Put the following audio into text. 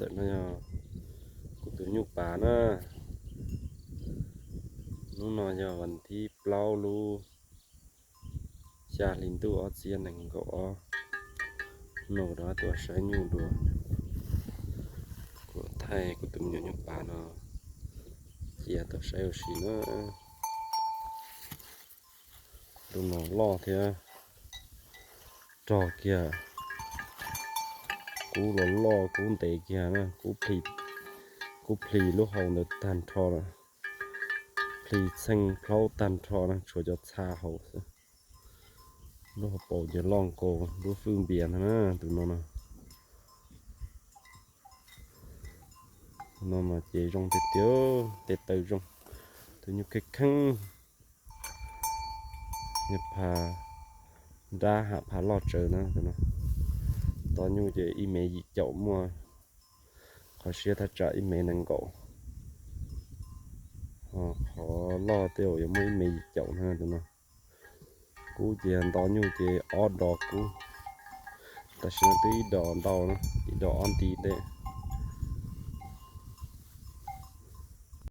Ntawm no yog kuv tus nyuj pas na. Hnub no yog vas thib plaub lub xya hli ntuj ob txhiab nees nkaum ob. No kuv rov tuaj saib nyuj dua. Kuv thaij kuv tus me nyuam nyuj pas no cia tau saib ua si na. Tus no loj thiab rog kiag, kub los loj kub ntev kiag na, kub plis lub hau ntawd tag nrho lawm, plis txheej plhaub tag nrho na, tshuav cov txha hauv xwb. Lub hauv paus ces loj nkaus lub fwj npias ntag na, tus no no. No mas ces zoo tiag tiag, tes taw zoo, tus nyuj kheej kheej. Nyuj pha nrab ham pha loj tsawv na tus no. Nto nyuj ces ib mev yim caum muaj, qhov siab thaj tsam ib mev nees nkaum. Qhov loj tej zaum yuav muaj ib mev yim caum na tus no. Kub ces nto nyuj ces ob dos kub. Tam sim no twb ib dos ntau na, ib dos ob nti ntej.